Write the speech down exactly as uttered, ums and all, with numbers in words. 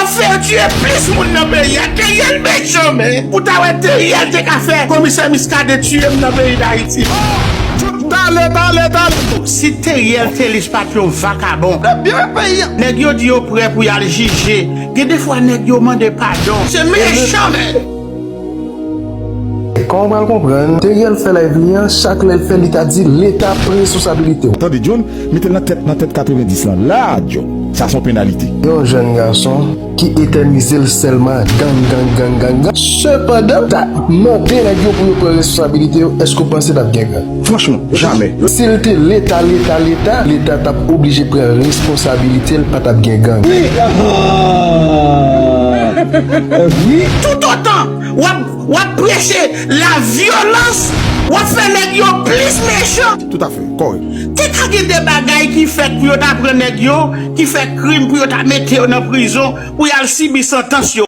Fè yo tiye plis moun nan peyi a. Teriel mechan, men. Pou ta wè Teriel te ka fè komisè Miskaden tiye m nan peyi Dayiti. Tale, tale, tale. Si Teriel Telis pa t yon vakabon, nèg yo di yo prè pou y al jije. Gen de fwa nèg yo mande padon. Se mechan, men. Kòman w pral konprann? Teriel fè live li an, chak lè l fè, li ta di Leta pran responsabilite w. Tande John, mete l nan tèt, nan tèt katrevendis lan. La, John, sa se yon penalite. Yon jèn gason ki etènize l sèlman gang, gang, gang, gang, gang. Sepandan, ta mande nèg yo pou yo pran responsabilite yo, èske w panse t ap gen gang? Franchman, jamè. Si l te Leta, Leta, Leta, Leta t ap oblije pran responsabilite l, pa t ap gen gang. Wi, ah, wi. Toutotan w ap, w ap preche lavyolans, w ap fè nèg yo plis mechan. Toutafè, kòrèk. Te ka gen de bagay ki fèt pou yo ta pran nèg yo, ki fè krim pou yo ta mete yo nan prizon, pou y al sibi santans yo.